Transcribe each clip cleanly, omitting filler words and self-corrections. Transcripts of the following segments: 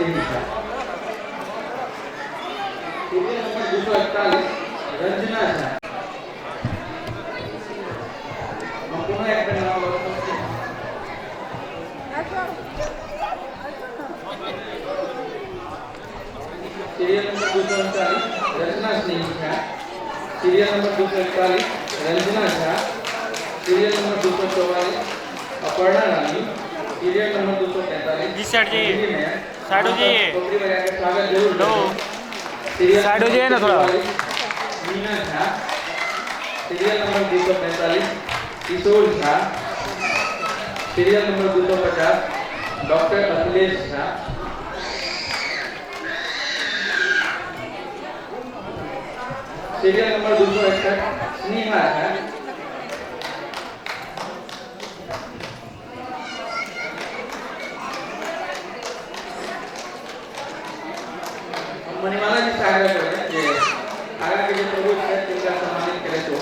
Snehi Jha. Serial number 241 Ranjana Jha. हम पुनः एक बेर नाम लऽ सकैत छी। Serial number 239 Rachna Snehi Jha. Serial number 241 Ranjana Jha. Serial number 244 Aparna Rani. Serial number 243 इस साइड जाइए। अंजलि नायक। साइड हो जाइए। टोकरी बजा के स्वागत जरूर हेलो। करें। सीरियल साइड हो नंबर जाइए ना थोड़ा। 244 Meena Jha. Serial number 245 Kishore Jha. Serial number 250 doctor Akhilesh Jha. Serial number 261 Sneha Jha. हम मणिमाला जी से आग्रह करबै जे आगाँ के जे प्रभु छथि तिनका सम्मानित करैत हो।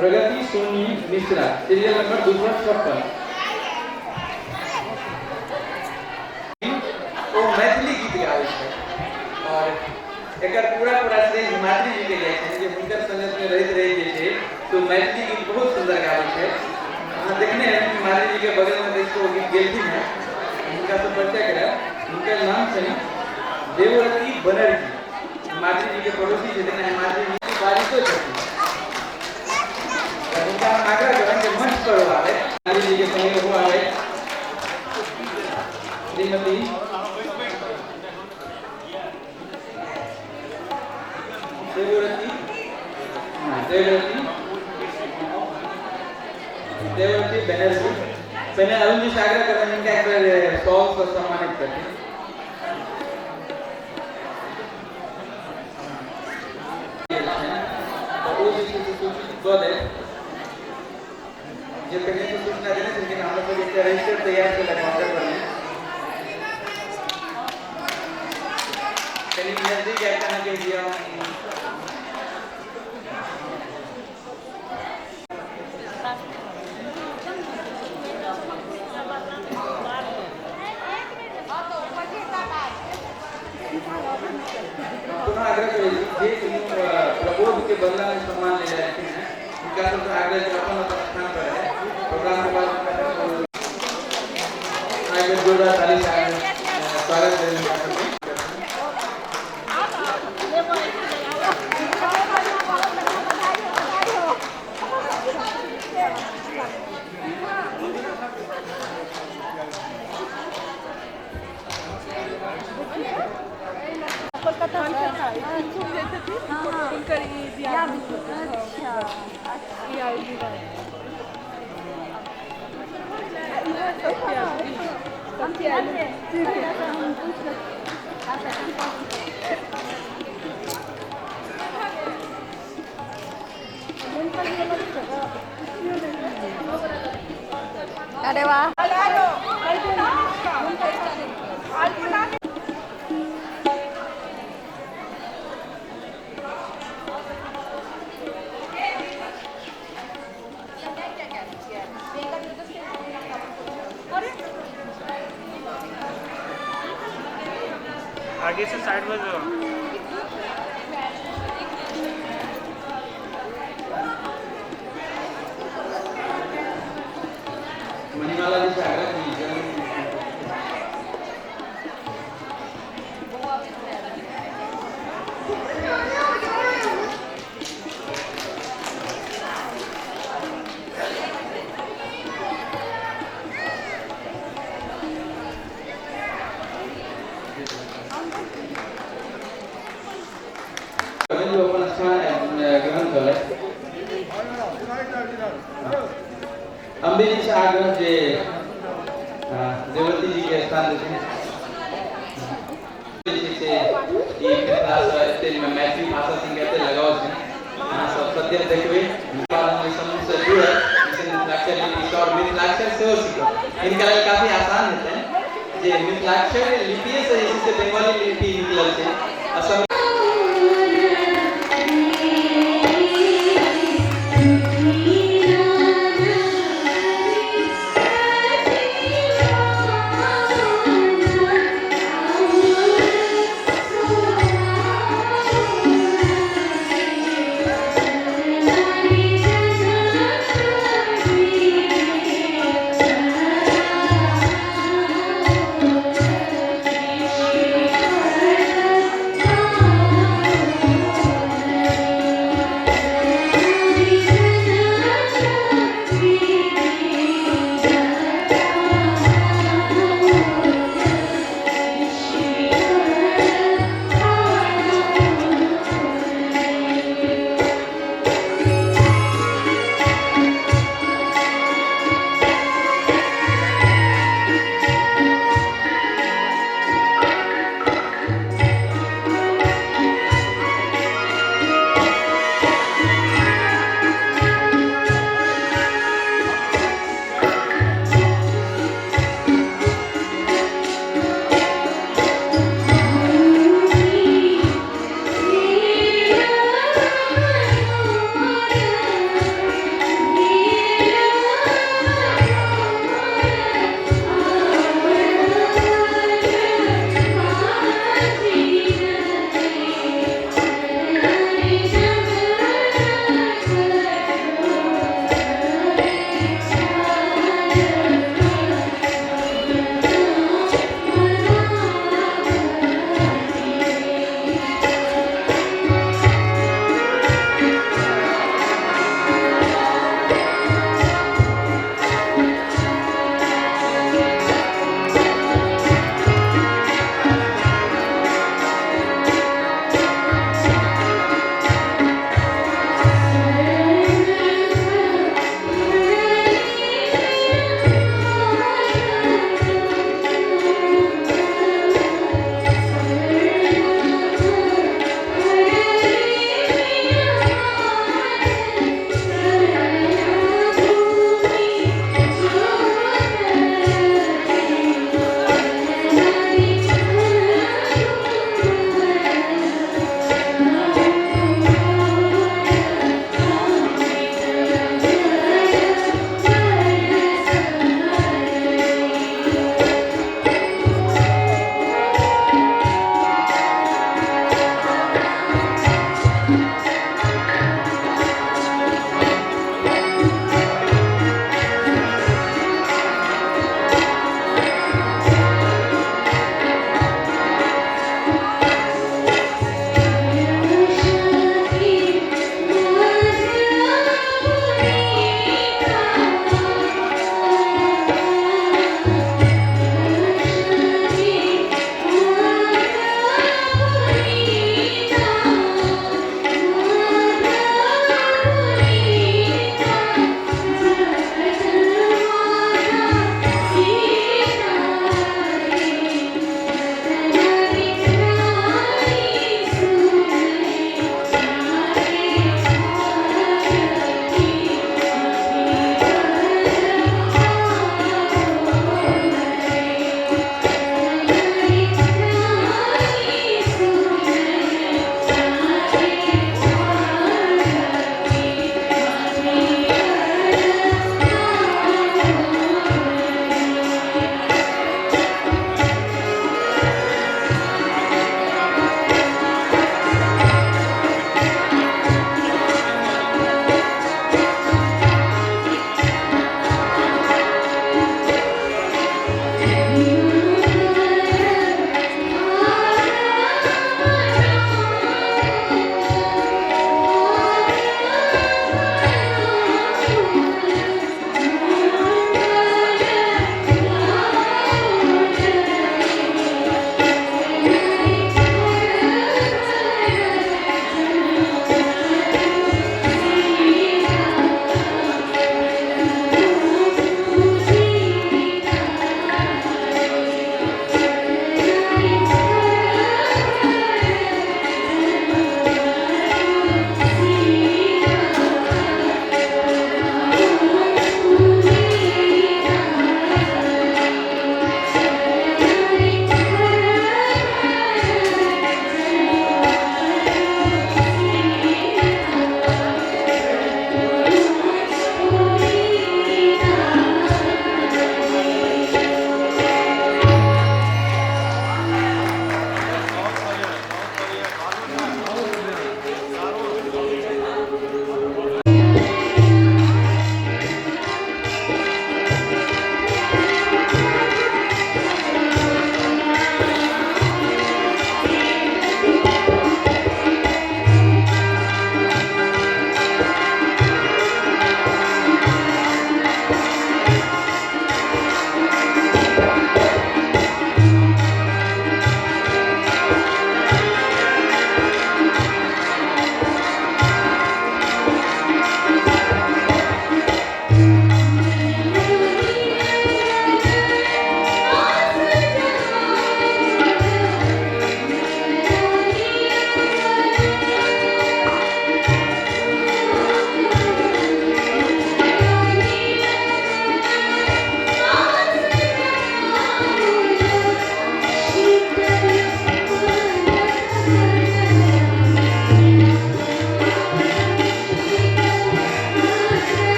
प्रगति सोनी मिश्रा, सीरियल नंबर 256। ओ मैथिली गीत गाबै छै और एकर पूरा पूरा श्रेय हिमाद्री जी के जाइ छनि जे हुनकर संगत में रहैत रहैत जे छै तो मैथिली गीत बहुत सुंदर गाबै छै। अहाँ देखने हेबै हिमाद्री जी के बगल में बैस कऽ ओ गीत गेलखिन हेँ। हुनका से परिचय करायब। हुनकर नाम छनि देवरती बनर्जी। हिमाद्री जी के पड़ोसी छथिन। हिमाद्री जी की बारिशो छथिन। हुनका हम आग्रह करब जे मंच पर ओ आबै। हिमाद्री जी के संगे ओहो आबै। श्रीमती देवरती, हाँ, देवरती देवरती बनर्जी। पहिने अरुण जी से आग्रह करब हिनका एक बेर शॉल से सम्मानित करथिन। तऽ ओ जे छै से सूचित कऽ देत जे पहिने से सूचना देने छलखिन। हमरा सबके एकटा रजिस्टर तैयार छलै काउंटर पर में। कनि नजदीक आबि कऽ अहाँके दिअ। पुनः आग्रह करै छी जे कोनो प्रबोध के बदला में सम्मान ले जाए हैं, हुनका सबसँ आग्रह जे अपन अपन स्थान पर है। प्रोग्राम के बाद हुनका एक बेर जोरदार ताली से स्वागत करें हुनका सबके। अरे वाह। आगे से साइड में जाओ। मणिमाला जी से आग्रह कीजिए। सिखौलथि। अम्बे जी से आग्रह जे देवती जी के स्थान देथिन। जे छै से ई मिथिलासँ एते मैथिली भाषा संगे एते लगाव छै, अहाँ सब सद्यः देखबै बाद हम एहि समूहसँ जुड़ल मिशन मिथिलाक्षर लिपिसँ आओर मिथिलाक्षर सेहो सीखब। हिनका लेल काफी आसान हेतनि जे मिथिलाक्षर लिपिएसँ जे छै से बंगाली लिपि निकलल छै। असम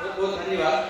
बहुत बहुत धन्यवाद।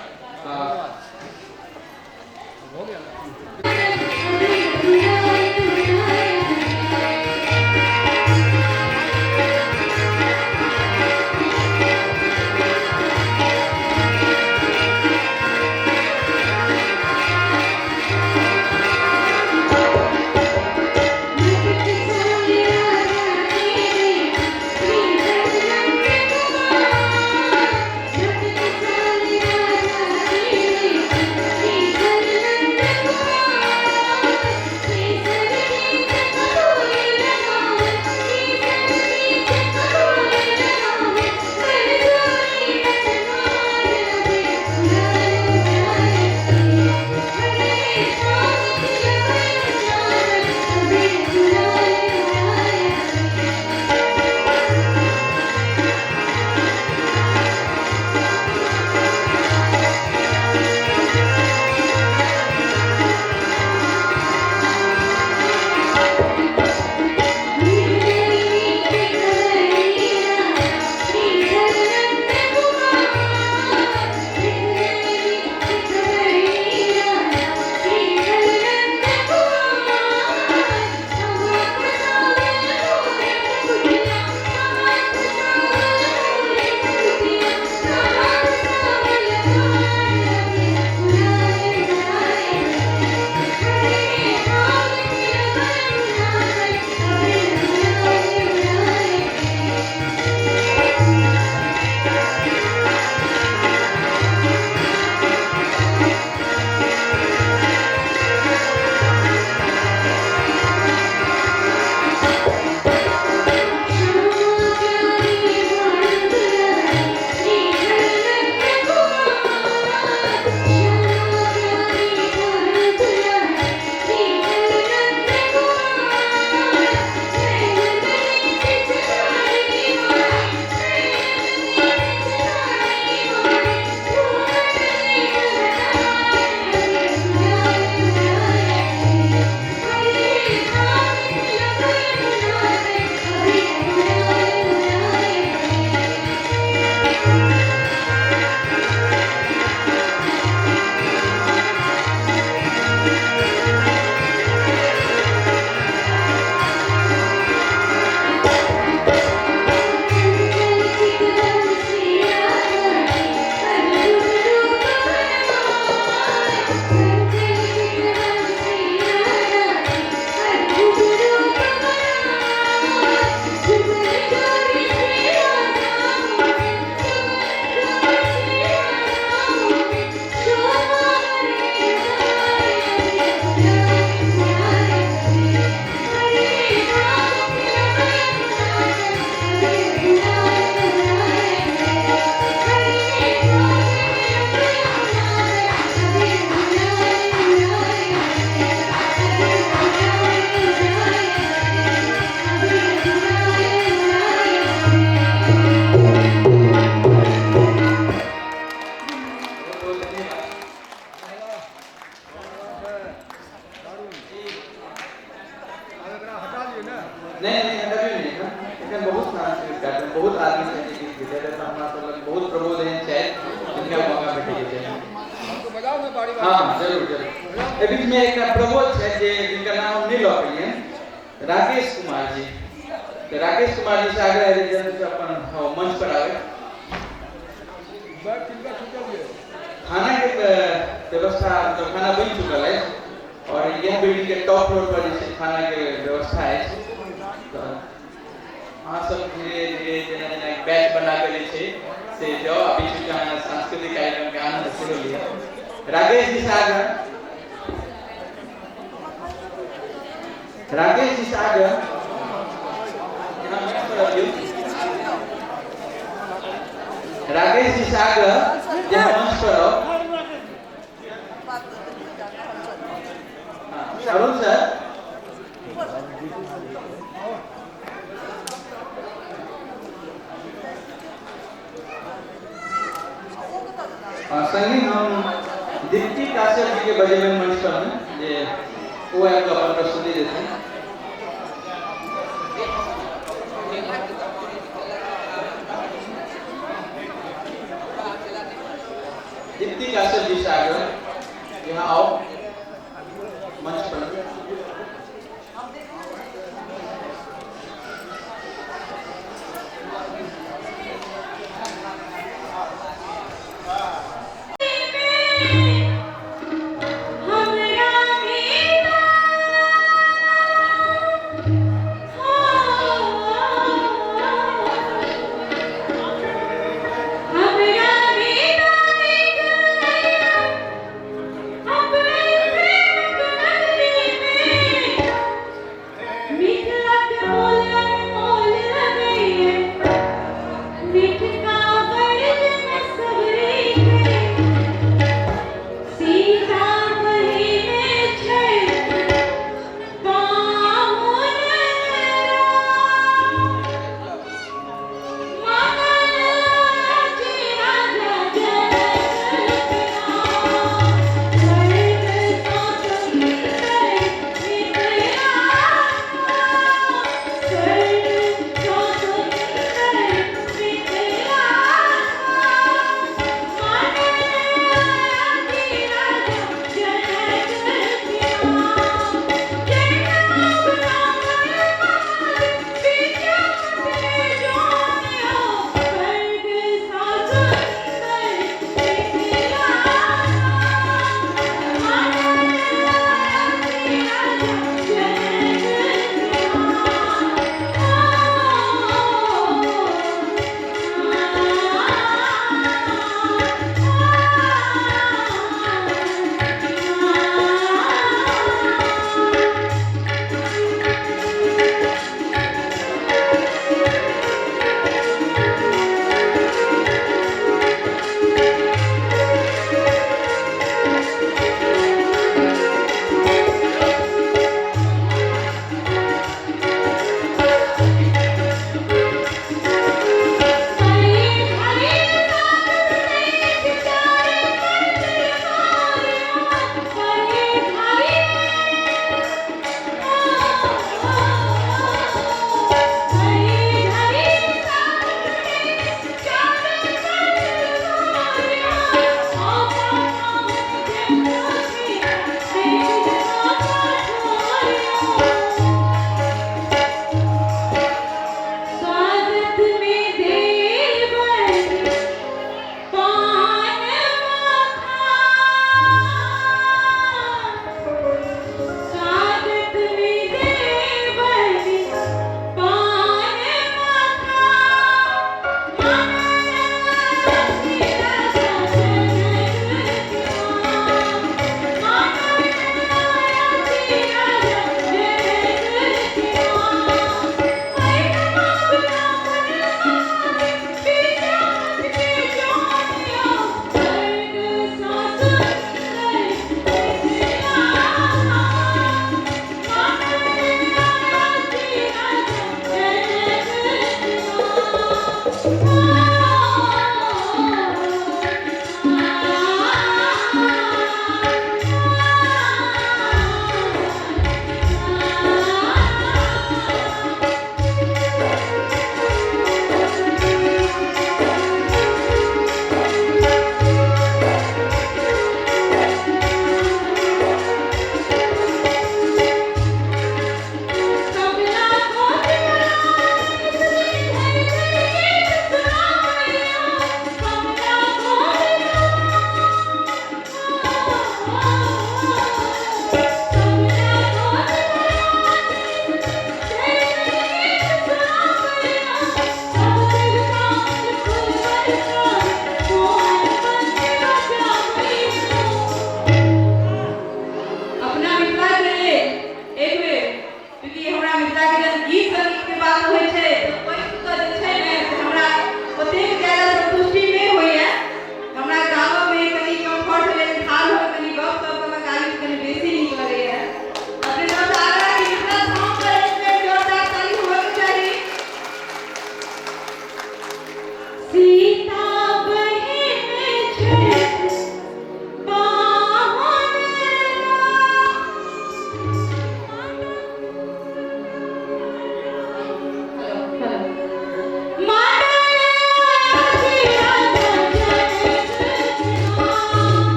नहीं नहीं हटाबियो नहि एखन बहुत सांस्कृतिक कार्यक्रम बहुत आदमी सब के गीत गेतै तऽ हमरा सब लग बहुत प्रबोध एहन छथि जिनका मौका भेटै छै। हाँ जरूर जरूर। एहि बीच में एकटा प्रबोध छै जे जिनका नाम हम नहि लऽ पेलियनि, राकेश कुमार जी। तऽ राकेश कुमार जी से आग्रह है जे अपन मंच पर आबै। खाना के व्यवस्था मतलब खाना बनि चुकल है और यह बिल्डिंग के टॉप फ्लोर पर जैसे खाना के व्यवस्था है। तो अहाँ सब धीरे धीरे जेना जेना बैच बना के जे छै से जाओ आ बीच बीच अहाँ सांस्कृतिक कार्यक्रम के आनंद सेहो लिअ। राकेश जी सागर, राकेश जी सागर, यहाँ मंच पर अबियौ। राकेश जी सागर, यहाँ मंच पर आउ। अरुण सर, संगे हम दीप्ति काश्यप जी के बजेबनि मंच पर मे जे ओ आबि कऽ अपन प्रस्तुति देथिन। दीप्ति काश्यप जी से आग्रह, यहाँ आओ मंच पर। हमरा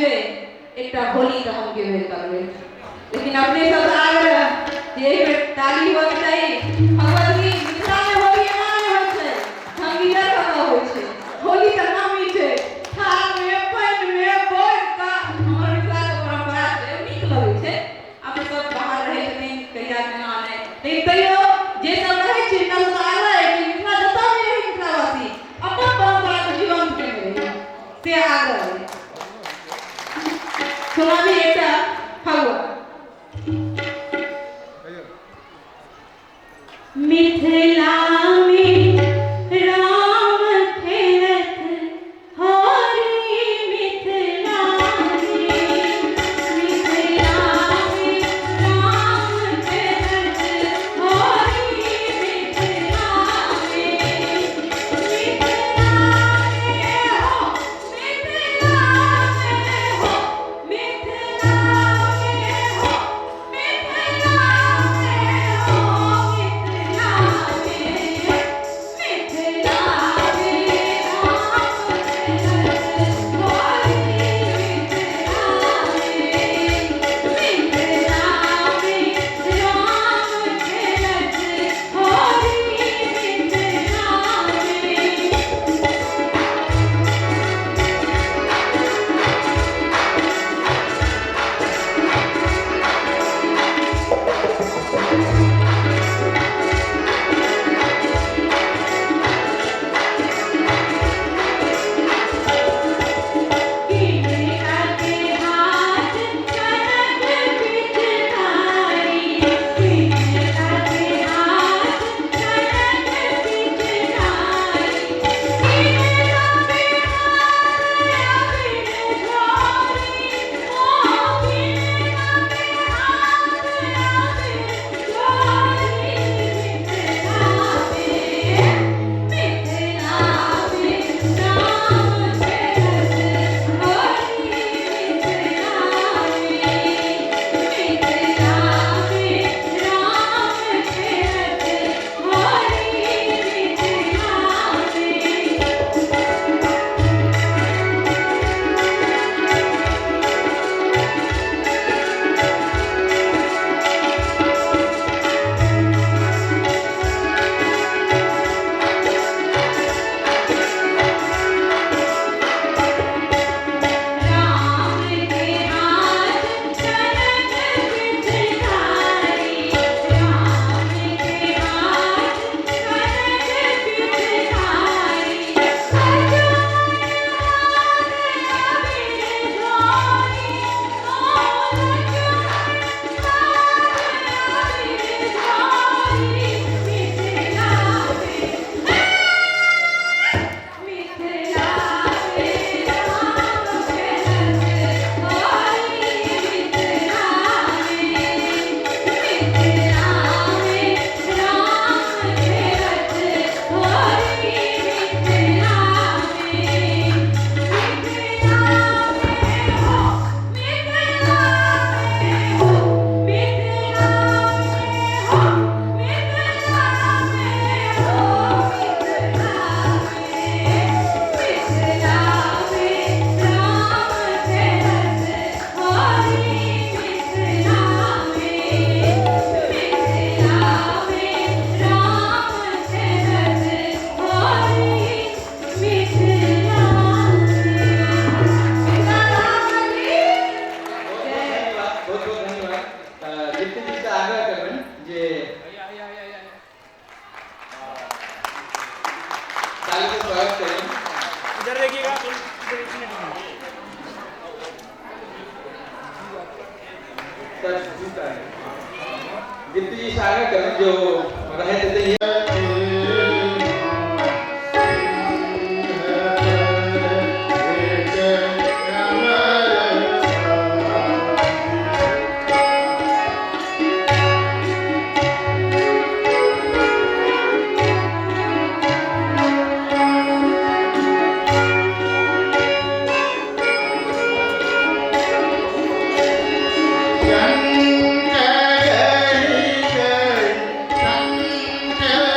छै, एकटा होली तऽ हम गेबे करबै। लेकिन अपने सब आग्रह जे एक बेर ताली होबक चाही। भगवती मिथिलामे होली एना नहि होइ छै, रंगीला तरह होइ छै। होली तऽ नामी छै, थालमे पानिमे बोरि कऽ हमर मिथिलाके परम्परा छै, नीक लगै छै। अपने सब बाहर रहै छथिन, कहिया केना नहि, लेकिन तैयो जे सब रहै छै हुनका सबसँ आग्रह अइ कि मिथिला जतऽ भी रही मिथिलावासी अपन परम्पराके जीवंत केने रही, से आग्रह अइ। सुनाबी एकटा फगुआ। मिथिला में राम खेलत होरी, मिथिला में, मिथिला में राम खेलत होरी, मिथिला में, मिथिला में हो, मिथिला में हो, मिथिला में हो, मिथिला में हो, मिथिला में, मिथिला में राम खेलत होरी, मिथिला में, मिथिला में राम खेलत होरी, मिथिला में। किनका के हाथ कनक पिचकारी, किनका के हाथ कनक पिचकारी, किनका के हाथ अबीर झोरी, ओ किनका के हाथ अबीर झोरी, मिथिला में, मिथिला में राम खेलत होरी, मिथिला में, मिथिला में राम खेलत होरी, मिथिला में। राम के हाथ कनक पिचकारी, राम के हाथ कनक पिचकारी, अर्जुन हाथ अबीर झोरी, ओ अर्जुन हाथ अबीर झोरी, मिथिला में, मिथिला में राम खेलत होरी, मिथिला में, मिथिला में राम खेलत होरी, मिथिला में, मिथिला में हो, मिथिला में हो, मिथिला में हो, मिथिला में हो, मिथिला में, मिथिला में राम खेलत होरी, मिथिला में, मिथिला में राम खेलत होरी, मिथिला में। मिथिला राम की बहुत बहुत धन्यवाद, बहुत बहुत धन्यवाद। दीप्ति जी से आग्रह करबनि जे ताली के स्वागत करें। इधर देखिएगा, इधर, एक मिनट। सर जूता है। दीप्ति जी से आग्रह करें जो रहे थे ये शंकर जय शंकर।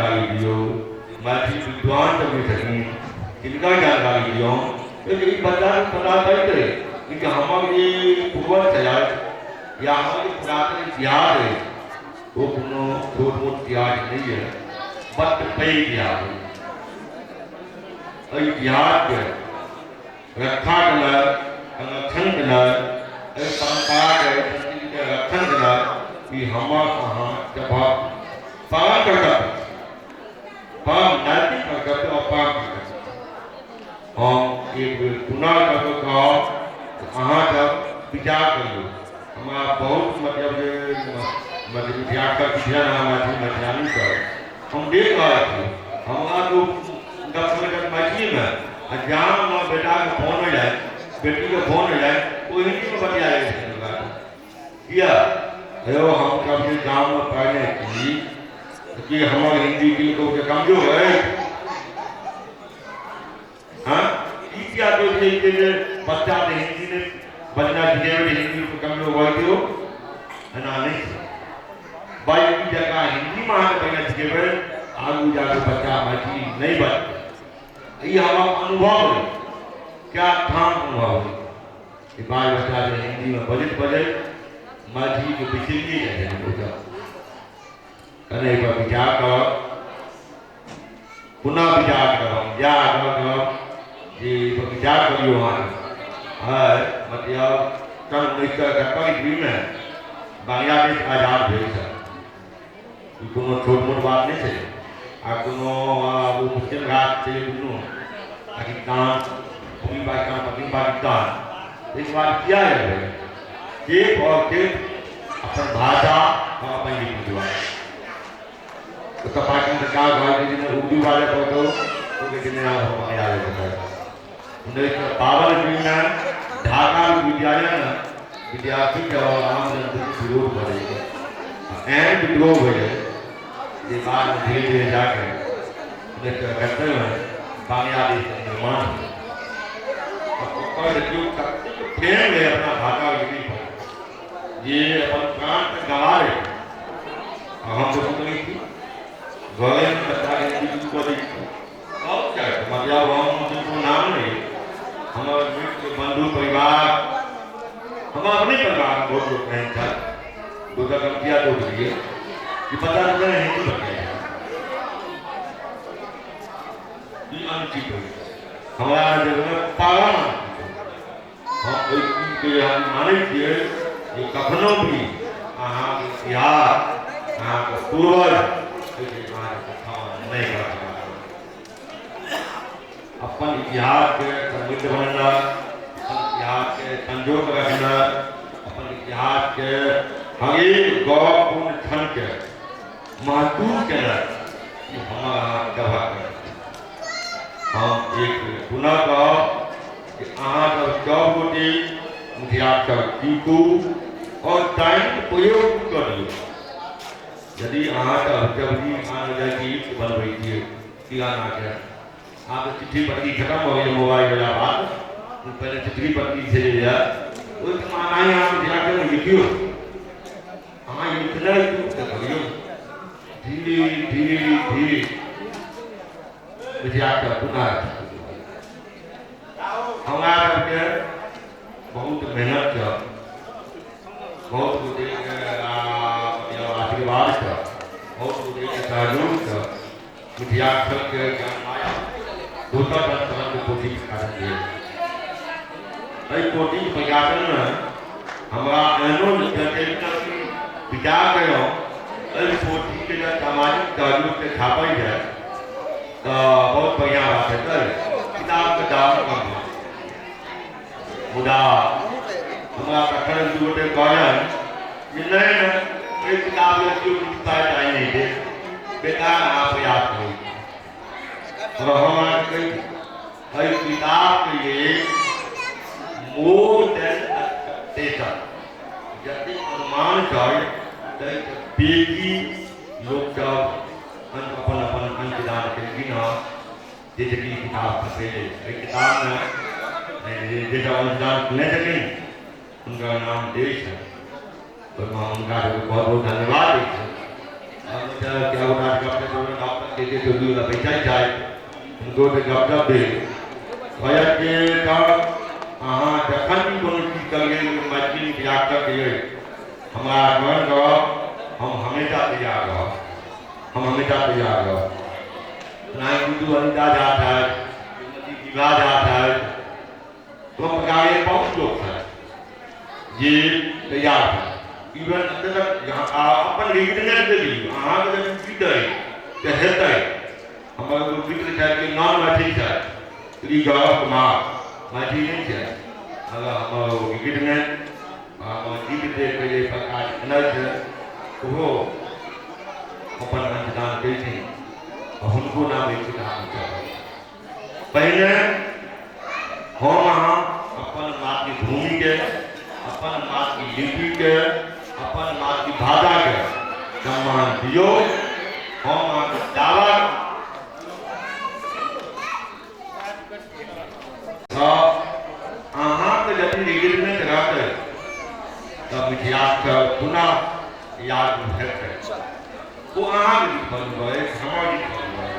जानकारी दियौ, मैथिली विद्वान सब जे छथिन तिनका जानकारी दियौ। ई बच्चाके पता चलतै कि हमर जे पूर्वज छलथि या हमर जे पुरातन इतिहास अछि ओ कोनो छोट मोट इतिहास नहि यऽ, बड्ड पैघ इतिहास अछि। एहि इतिहासके रक्षा केनाइ, संरक्षण केनाइ, एहि परम्पराके संस्कृतिके रक्षण केनाइ ई हमर अहाँ सभक परम कर्तव्य, परम नैतिक कर्तव्य और परम कर्तव्य। हम एक बेर पुनः कऽ कहब, अहाँ सब विचार करियौ। हमरा बहुत मतलब जे मिथिलाक्षर सिखल हँ, मैथिली मैथिलानी सब हम देख रहल छी। हमरा तो 10 मिनट मैथिलीमे आ जहाँ हमर बेटाके फोन हो जाय, बेटीके फोन हो जाय, ओ हिन्दीमे बतिया जाइ छथिन। किया यौ? हम सब जे गाममे पढ़ने छी कि हमर हिन्दी किनको कमजोर अछि? हाँ, ई किया दोष दै छियै जे बच्चाके हिन्दी नहि बजनाइ सिखेबै तऽ हिन्दी कमजोर भऽ जेतै? एना नहि छै। बल्कि जकाँ हिन्दीमे अहाँके बजनाइ सिखेबै, आगू जाके बच्चा मैथिली नहि बजतै। ई हमर अनुभव अछि, क्या ठाम अनुभव अछि कि बाल बच्चा जे हिन्दीमे बजैत बजैत मैथिलीके बिसरिए जाइ छै। कने एहिपर विचार करब, पुनः विचार करब। हम इएह आग्रह करब जे एहिपर विचार करियौ अहाँके। है मतलब सन 1971 ईस्वीमे बांग्लादेश आजाद भेल छल। ई कोनो छोट मोट बात नहि छलै आ कोनो ओ मुस्लिम राष्ट्र छलै दुनू, पाकिस्तान, पूर्वी पाकिस्तान, पश्चिमी पाकिस्तान। एक बात किया भेलै? सिर्फ और सिर्फ अपन भाषा और अपन लिपि दुआरे। तो पाकिस्तान सरकार कहलकै जे उर्दू बाजऽ पड़तौ, ओ कहै छै नहि, हम बांग्ला बाजऽ। 1952 ईस्वीमे ढाका विश्वविद्यालयमे विद्यार्थी और आम जनताके विरोध भऽ जाइ, एहन विद्रोह भेलै जे बादमे धीरे धीरे जाके 1971मे बांग्लादेशके निर्माण भेलै। ओकर देखियौ कतेक प्रेम रहै अपना भाषा लिपि पर जे अपन प्राण तक गवा लै। आ हम सब की करै छी? घरेमे बच्चाके हिन्दी कऽ दै छी। सब मतलब हम कोनो नाम नहि, हमर मित्र बंधु परिवार, हमर अपने परिवार बहुत लोग एहन छथि। दोसर हम किया दोष दियै कि पता नहीं हिंदी बतियाइ ई अनुचित होइ हमरा नजरमे, परम अनुचित। हम ओहि चीजके हम मानै छियै जे कखनो भी अहाँके इतिहास, अहाँके पूर्वज अहाँके नहि कर अपन इतिहासके समृद्ध बनेनाइ, अपन इतिहासके संजो कऽ रखनाइ, अपन इतिहासके हरेक गौरवपूर्ण क्षणके महसूस केनाइ, ई हमर अहाँके सभक। हम एक पुनः कहब कि अहाँसभ सब गोटे मिथिलाक्षर सीखू और दैनिक प्रयोग करियौ। यदि अहाँसभ सब्जी आनल जाइ छी, बनबै छियै किरानाके, आब तऽ चिट्ठी पत्री खतम भऽ गेलै मोबाइल वला बात, पहिले चिट्ठी पत्री छलैए, ओहिठाम अनाही अहाँ मिथिलाक्षरमे लिखियौ। अहाँ लिखनाइ शुरू तऽ करियौ, धीरे धीरे धीरे मिथिलाक्षर पुनः। हमरा सबके बहुत मेहनत छै, बहुत गोटेके आशीर्वाद छै, बहुत गोटेके सहयोग छै मिथिलाक्षरके ज्ञान दोसर संस्करणके पोथी प्रकाशन भेल। एहि पोथीके प्रकाशनमे हमरा एहनो विचार कयलहुँ, एहि पोथीके जँ सामाजिक सहयोगसँ छापल जाय तऽ बहुत बढ़िआँ बात हेतै, किताबके दाम कम भऽ। मुदा हमरा तखन दू गोटे कहलनि जे नहि नहि, एहि किताब लए केओ किछु पाइ ताइ नहि देत, बेकार अहाँ प्रयास करै छी। हम अहाँके कहि दी, एहि किताबके लेल मोर देन एक्सपेक्टेशन, जतेक अनुमान छल ताहिसँ बेसी लोकसभ अपन अपन अंशदान केलखिन हँ, जाहिसँ कि ई किताब छपेलै। एहि किताबमे जे सब अंशदान केने छथिन हुनकर नाम दै छनि, ओहिमे हम हुनका सबके बहुत बहुत धन्यवाद दै छियनि। डॉक्टर के के चौधरी वाला बैठल छथि, हुनको तऽ गपशप भेल। कहलक जे सर अहाँ जखन भी कोनो चीज करियै मैथिली मिथिलाक्षरके लेल हमरा स्मरण करब, हम हमेशा तैयार रहब, हम हमेशा तैयार रहब। तेनाही गुड्डू अनिता झा छथि, श्रीमती विभा झा छथि, सब प्रकारके बहुत लोक छथि जे तैयार छथि। इवन एतऽ तक अपन रिग्रेट देलियै अहाँके जखन जीतै तऽ हेतै। हमर एगो मित्र छथि कि नॉन मैथिल छथि, श्री गौरव कुमार, मैथिल नहि छथि, मगर हमर ओ रिग्रेटमेंट हमर जीत देख के जे प्रकार केने छै ओहो अपन अंशदान केलखिन आ हुनको नाम एक किताबमे चढ़ल। पहिने हम अहाँ अपन मातृभूमिके, अपन मातृलिपिके, अपन मातृभाषाके सम्मान दियौ। हम अहाँके दावा अहाँके यदि रिग्रेटमेंट रहतै तऽ मिथिलाक्षर पुनः याद हेतै। ओ अहाँके गीत बनबै, हमर गीत बनबै।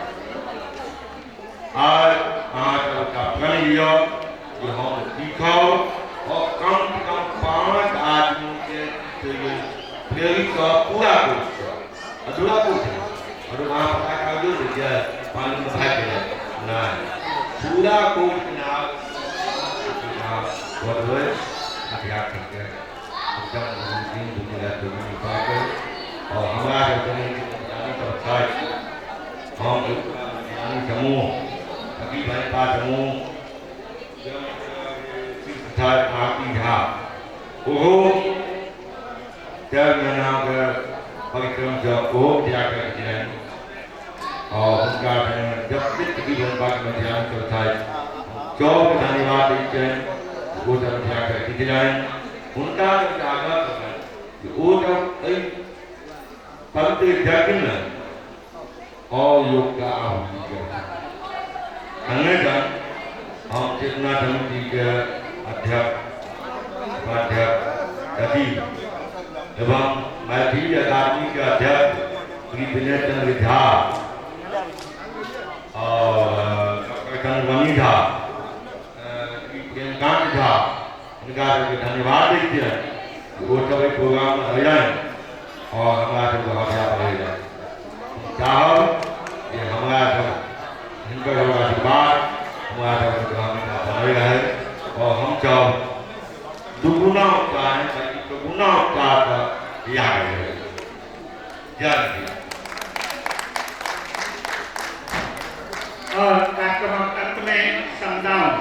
आर अहाँ सब एकटा प्रण लिअ जे हम सीखब और कम से कम 5 आदमीके प्रेरित कऽ पूरा कोर्स करब, अधूरा कोर्स नहि। और अहाँ पता कागजो दै छियै पानिमे भागि गेलै, नहि, पूरा कोर्स बढ़बै मिथिलाक्षरके एकदम दिन दुनिया पाके। और हमरा सबके सब छथि, हम ज्ञानी समूह, सखी बहिनपा समूह, आरती झा, ओहो 4 महीनाके परिक्रमसँ ओहो मिथिलाके छलनि और हुनका जतेक सखी बहिनपाके ध्यान सब छथि सबके धन्यवाद दै छियनि। ओ सब मिथिलाके जीतलनि। हुनका सबके आग्रह करबनि जे ओ सब एहि पवित्र यज्ञमे और योग का आहुति करथिन। संगे संग हम चेतना समिति के अध्यक्ष, उपाध्यक्ष, सचिव एवं मैथिली अकादमी के अध्यक्ष श्री विनय चंद्र झा और डॉक्टर चंद्रमणि झा, श्री प्रेमकांत झा, हिनका सबके धन्यवाद दै छियनि ओ सब एहि प्रोग्राममे अयलनि और हमरा सबके हौसला बढ़ेलनि। चाहब जे हमरा सब हिनकर आशीर्वाद हमरा सबके हमेशा बनल रहे और हम सब दुगुना उत्साह नहि बल्कि चौगुना उत्साहसँ याद रहे। जय मिथिला। और कार्यक्रम अंत में समदाउन।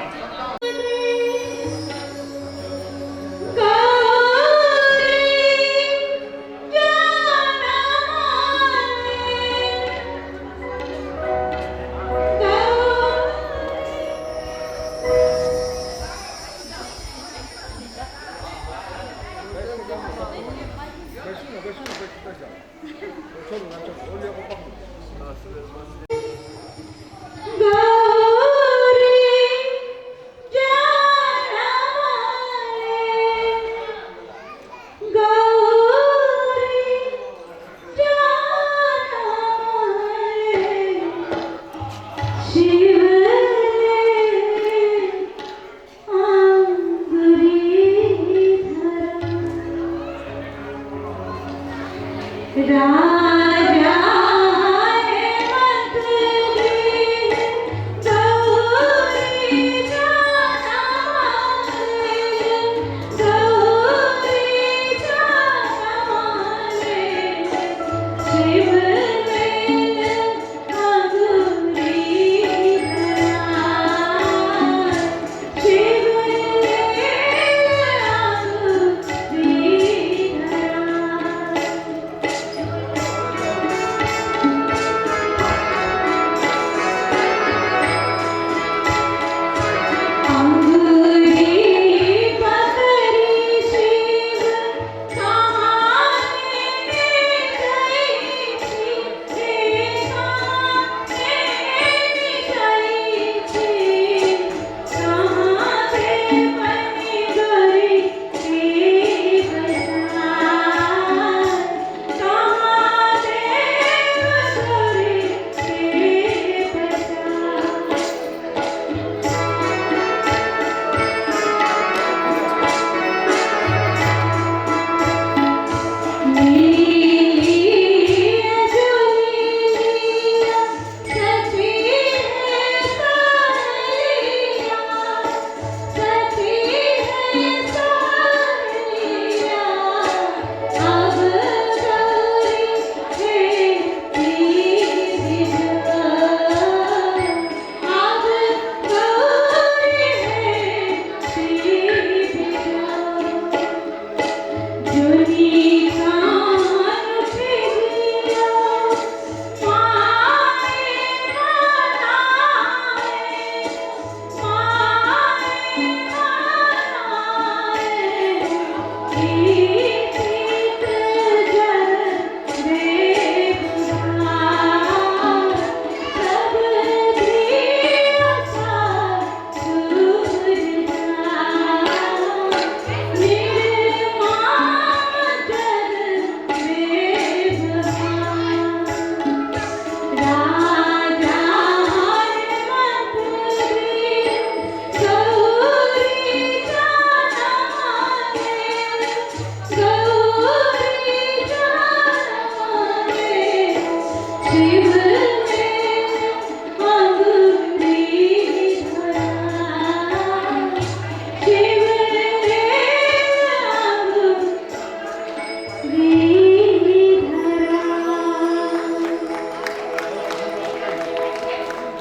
शिव अंगुरी।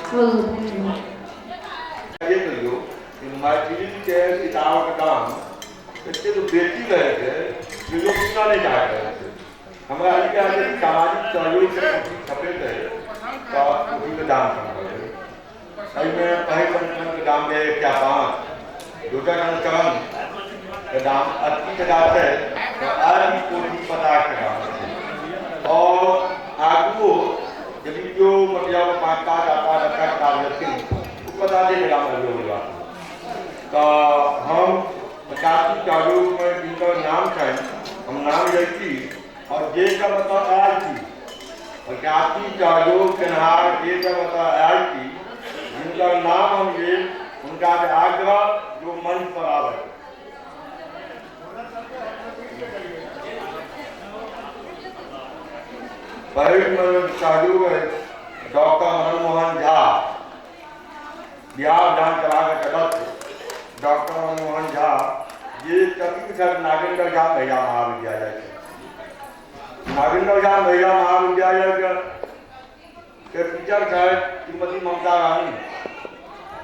बहुत बहुत धन्यवाद। कहियो कि मैथिलीके किताबक दाम एतेक बेसी रहै छै जे लोक कीनऽ नहि चाहैत रहै छै। हमरा ई कहै छै सामाजिक सहयोगसँ पोथी छपैत रहै तऽ पोथीके दाम कम भऽ गेलै। एहिमे पहिल संस्करणके दाम रहै 105, दोसर संस्करणके दाम 80 टका छै, तऽ आइ ई पोथी 50 टका छै। आओर आगुओ यदि केओ मतलब 5टा 8टा 10टा किताब लेथिन ओ 50 टकामे अबै। तऽ हम प्रकाशित सहयोगमे जिनकर नाम छनि हम नाम लै छी और जे सब एतऽ आयल छी प्रकाशित सहयोग केनहार जे सब एतऽ आयल छी जिनकर नाम हम लेब हुनका आग्रह जो मंच पर आबै। पहिल सहयोग डॉक्टर मदन मोहन झा, बिहार विधानसभा के सदस्य डॉक्टर मदन मोहन झा जे सचिव छथि नागेन्द्र झा महिला महाविद्यालय के। नागेन्द्र झा महिला महाविद्यालय के टीचर छथि श्रीमती ममता रानी,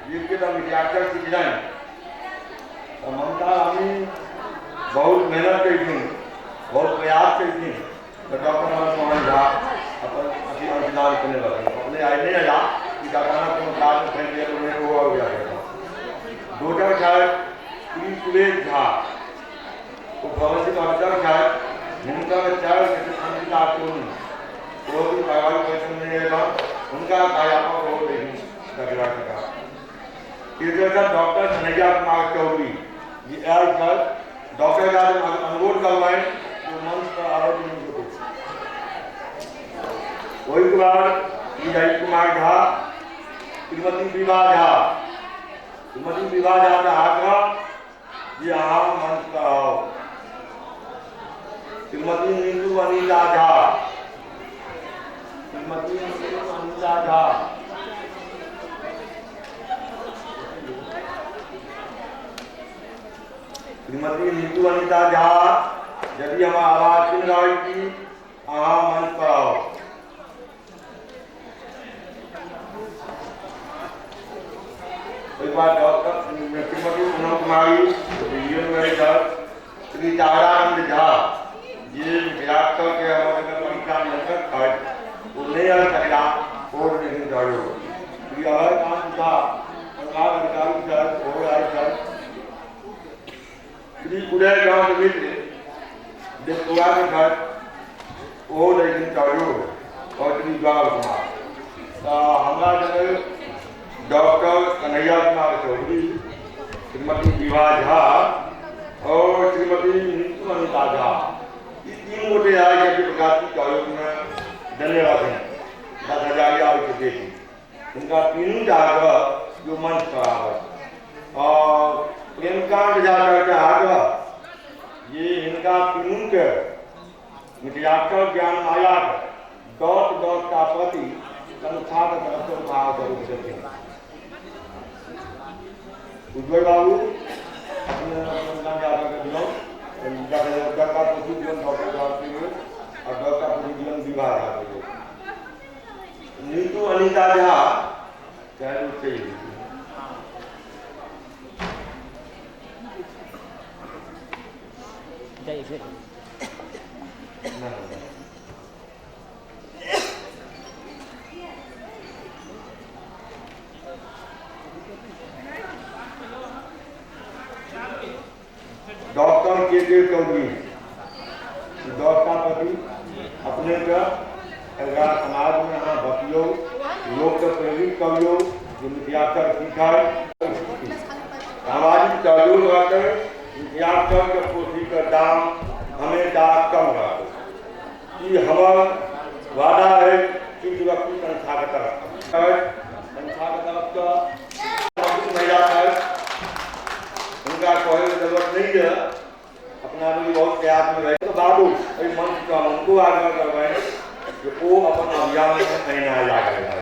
जिनके तऽ मिथिलाक्षर सिखलनि। तऽ ममता रानी बहुत मेहनत केलखिन, बहुत प्रयास केलखिन, तऽ डॉक्टर मदन मोहन झा अपन अथी अंशदान केने रहथिन। अपने आइ नहि अयला कि अचानक कोनो काजमे फँसि गेल ओ आबि गेल। दोसर छथि श्री सुरेश झा, ओ फॉरेंसिक ऑफिसर छथि, हुनकर चारि अंकिता सोनी ओ भी पारिवारिक परिश्रम नहि अयलनि, हुनका कार्यात्मक बहुत लेकिन 10,000 टका। तेसर छथि डॉक्टर कन्हैया कुमार चौधरी जी आयल छथि। डॉक्टर साहब अनुरोध करबनि जे मंच पर आबय। ओहिके बाद श्री ललित कुमार झा, श्रीमती विभा झा, श्रीमती विभा झा के आग्रह जे अहाँ मंच पर आउ। श्रीमती नीतू अनिता झा, श्रीमती नीतू अनिता झा, श्रीमती नीतू अनिता झा, यदि हमर आवाज सुनि रहल छी अहाँ मंच पर आउ। ओहिके बाद डॉक्टर श्रीमती पूनम कुमारी श्री तारानंद झा जे मिथिलाक्षर के हमर परीक्षा नियंत्रक छथि ओ नहि आबि सकला, ओ लेकिन सहयोग। श्री अभयकांत झा अनुभाग अधिकारी छथि, ओहो आयल छथि। श्री उदयकांत मिश्र देवपुरा के छथि, ओहो लेकिन सहयोग। और श्री ज्वाल कुमार। तऽ हमरा जगह डॉक्टर कन्हैया कुमार चौधरी, श्रीमती विभा झा और श्रीमती नीतू अनिता झा, ई 3 गोटे आयल छथि प्रकाशित सहयोगमे देने रहथिन 10,000 ओहिसँ बेसी। हुनका तीनू आग्रह जो मंच पर आबथि। और प्रेमकांत झा के आग्रह जे हिनका तीनूके मिथिलाक्षर ज्ञान मायाक 10-10 टा प्रति संस्थाके तरफसँ उपहार जरूर देथिन। उज्ज्वल बाबू अपने नाम याद करके दियौ, 10टा पोथी दियौन डॉक्टर साहब के और 10टा पोथी दियौन विभा झा के। नीतू अनिता झा चाहे चाहिए। डॉक्टर के चौधरी 10टा प्रति अपने के एकरा समाज में अहाँ बतियौ, लोकके प्रेरित करियौ जे मिथिलाक्षर सीखै। सामाजिक सहयोग रहतै, मिथिलाक्षरके पोथीके दाम हमेशा कम रहतै। ई हमर वादा है सुरक्षित संस्थाके तरफ संस्थाके तरफसँ महिला छथि, हुनका कहैके जरूरत नहीं है, अपना भी बहुत प्रयास में रहे। तो बाबू एहि मंच पर हम उनको आग्रह करबनि जे ओ अपन अभियानमे एहिना लागल रहै।